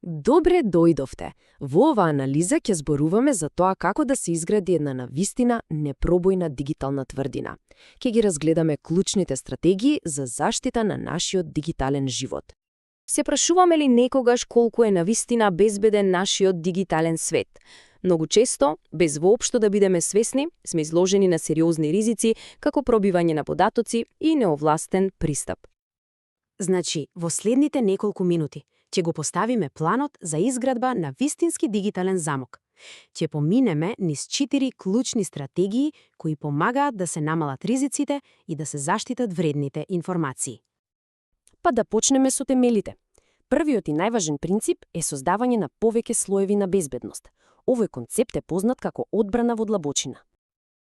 Добре дојдовте. Во оваа анализа ќе зборуваме за тоа како да се изгради една навистина непробојна дигитална тврдина. Ќе ги разгледаме клучните стратегии за заштита на нашиот дигитален живот. Се прашуваме ли некогаш колку е навистина безбеден нашиот дигитален свет? Многу често, без воопшто да бидеме свесни, сме изложени на сериозни ризици, како пробивање на податоци и неовластен пристап. Значи, во следните неколку минути ќе го поставиме планот за изградба на вистински дигитален замок. Ќе поминеме низ 4 клучни стратегии кои помагаат да се намалат ризиците и да се заштитат вредните информации. Па да почнеме со темелите. Првиот и најважен принцип е создавање на повеќе слоеви на безбедност. Овој концепт е познат како одбрана во длабочина.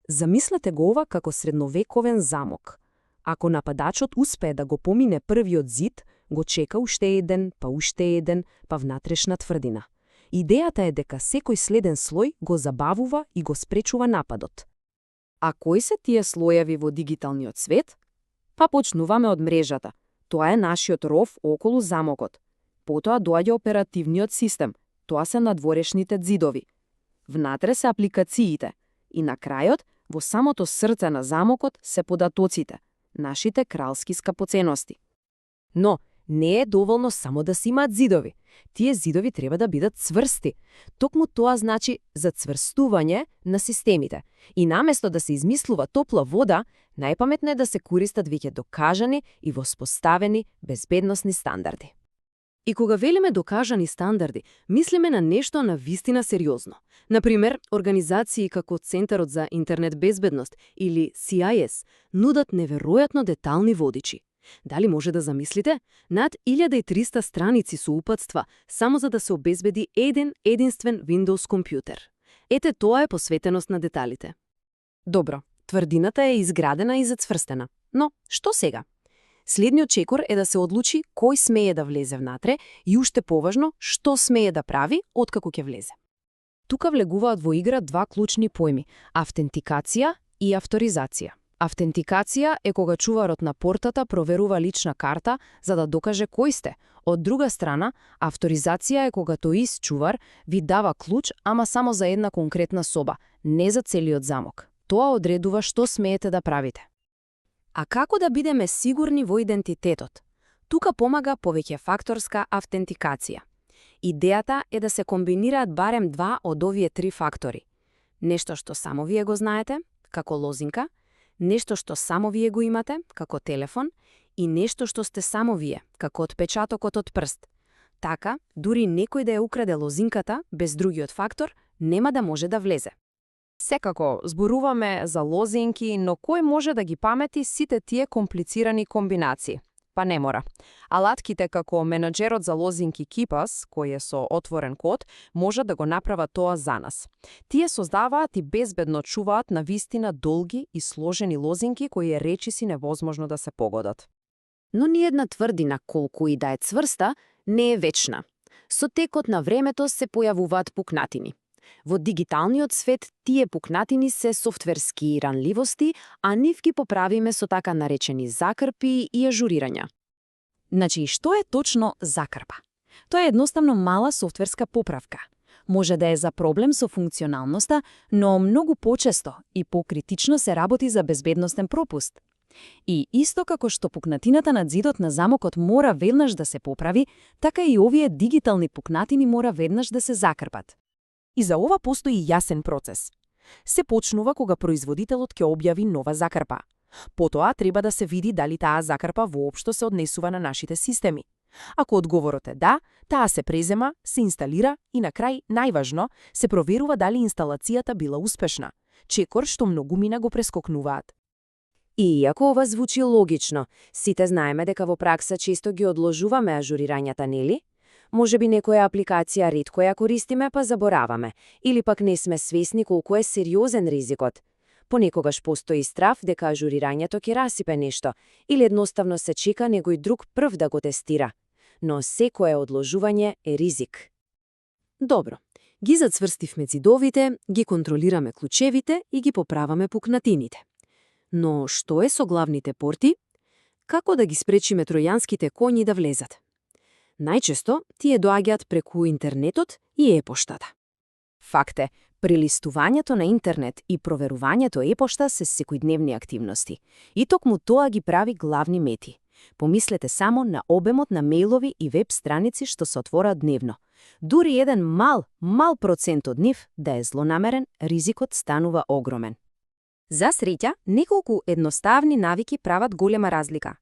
Замислете го ова како средновековен замок. Ако нападачот успее да го помине првиот зид, го чека уште еден, па внатрешна тврдина. Идејата е дека секој следен слој го забавува и го спречува нападот. А кои се тие слоеви во дигиталниот свет? Па почнуваме од мрежата. Тоа е нашиот ров околу замокот. Потоа доаѓа оперативниот систем. Тоа се надворешните ѕидови. Внатре се апликациите. И на крајот, во самото срце на замокот се податоците, нашите кралски скапоценности. Но, не е доволно само да се имаат ѕидови. Тие ѕидови треба да бидат цврсти. Токму тоа значи зацврстување на системите. И наместо да се измислува топла вода, најпаметно е да се користат веќе докажани и воспоставени безбедносни стандарди. И кога велиме докажани стандарди, мислиме на нешто на вистина сериозно. Например, организации како Центарот за интернет безбедност или CIS нудат неверојатно детални водичи. Дали може да замислите? Над 1300 страници со упатства, само за да се обезбеди единствен Windows компјутер. Ете, тоа е посветеност на деталите. Добро, тврдината е изградена и зацврстена. Но, што сега? Следниот чекор е да се одлучи кој смее да влезе внатре и уште поважно, што смее да прави откако ќе влезе. Тука влегуваат во игра два клучни појми – автентикација и авторизација. Автентикација е кога чуварот на портата проверува лична карта за да докаже кој сте. Од друга страна, авторизација е кога тој ист чувар ви дава клуч, ама само за една конкретна соба, не за целиот замок. Тоа одредува што смеете да правите. А како да бидеме сигурни во идентитетот? Тука помага повеќефакторска автентикација. Идејата е да се комбинираат барем два од овие три фактори. Нешто што само вие го знаете, како лозинка, нешто што само вие го имате, како телефон, и нешто што сте само вие, како отпечатокот од прст. Така, дури некој да ја украде лозинката, без другиот фактор, нема да може да влезе. Секако, зборуваме за лозинки, но кој може да ги памети сите тие комплицирани комбинации? Па не мора. Алатките како менаџерот за лозинки KeePass, кој е со отворен код, можат да го направат тоа за нас. Тие создаваат и безбедно чуваат на вистина долги и сложени лозинки кои е речиси невозможно да се погодат. Но ниедна тврдина, колку и да е цврста, не е вечна. Со текот на времето се појавуваат пукнатини. Во дигиталниот свет тие пукнатини се софтверски ранливости, а нив ги поправиме со така наречени закрпи и ажурирања. Значи, што е точно закрпа? Тоа е едноставно мала софтверска поправка. Може да е за проблем со функционалноста, но многу почесто и покритично се работи за безбедностен пропуст. И исто како што пукнатината на ѕидот на замокот мора веднаш да се поправи, така и овие дигитални пукнатини мора веднаш да се закрпат. И за ова постои јасен процес. Се почнува кога производителот ќе објави нова закрпа. Потоа треба да се види дали таа закрпа воопшто се однесува на нашите системи. Ако одговорот е да, таа се презема, се инсталира и на крај, најважно, се проверува дали инсталацијата била успешна. Чекор што многумина го прескокнуваат. И иако ова звучи логично, сите знаеме дека во пракса често ги одложуваме ажурирањата, нели? Можеби некоја апликација ретко ја користиме, па забораваме, или пак не сме свесни колку е сериозен ризикот. Понекогаш постои страв дека ажурирањето ќе расипе нешто, или едноставно се чека некој друг прв да го тестира. Но секое одложување е ризик. Добро, ги зацврстивме ѕидовите, ги контролираме клучевите и ги поправаме пукнатините. Но што е со главните порти? Како да ги спречиме тројанските коњи да влезат? Најчесто тие доаѓаат преку интернетот и епоштата. Факт е, прелистувањето на интернет и проверувањето епошта се секојдневни активности. И токму тоа ги прави главни мети. Помислете само на обемот на мејлови и веб страници што се отвораат дневно. Дури еден мал процент од нив да е злонамерен, ризикот станува огромен. За среќа, неколку едноставни навики прават голема разлика.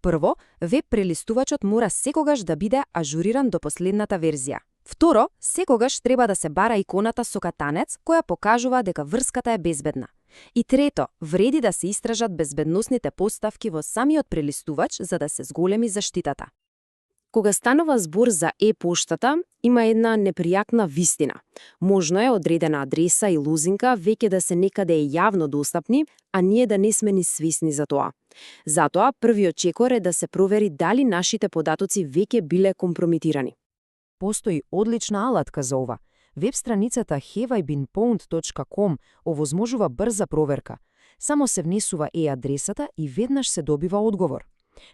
Прво, веб прелистувачот мора секогаш да биде ажуриран до последната верзија. Второ, секогаш треба да се бара иконата со катанец која покажува дека врската е безбедна. И трето, вреди да се истражат безбедносните поставки во самиот прелистувач за да се зголеми заштитата. Кога станува збор за e-поштата, има една непријатна вистина. Можно е одредена адреса и лозинка веќе да се некаде јавно достапни, а ние да не сме ни свесни за тоа. Затоа, првиот чекор е да се провери дали нашите податоци веќе биле компрометирани. Постои одлична алатка за ова. Веб страницата haveibeenpwned.com овозможува брза проверка. Само се внесува адресата и веднаш се добива одговор.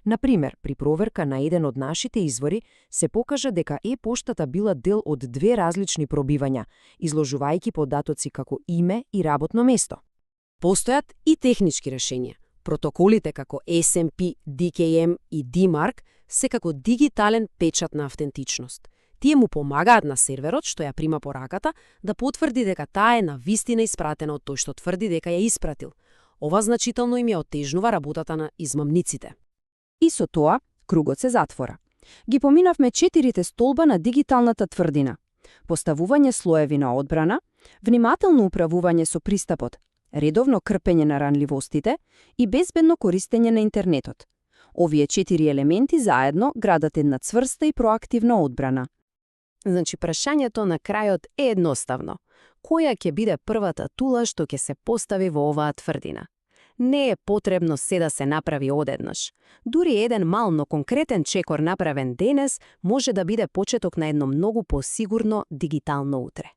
Например, при проверка на еден од нашите извори се покажа дека e-поштата била дел од две различни пробивања, изложувајќи податоци како име и работно место. Постојат и технички решенија. Протоколите како SMP, DKM и DMARC се како дигитален печат на автентичност. Тие му помагаат на серверот што ја прима пораката да потврди дека таа е навистина испратена од тој што тврди дека ја испратил. Ова значително им ја оттежнува работата на измамниците. И со тоа, кругот се затвора. Ги поминавме 4 столба на дигиталната тврдина. Поставување слоеви на одбрана, внимателно управување со пристапот, редовно крпење на ранливостите и безбедно користење на интернетот. Овие 4 елементи заедно градат една цврста и проактивна одбрана. Значи, прашањето на крајот е едноставно. Која ќе биде првата тула што ќе се постави во оваа тврдина? Не е потребно се да се направи одеднаш. Дури еден мал, но конкретен чекор направен денес може да биде почеток на едно многу посигурно дигитално утре.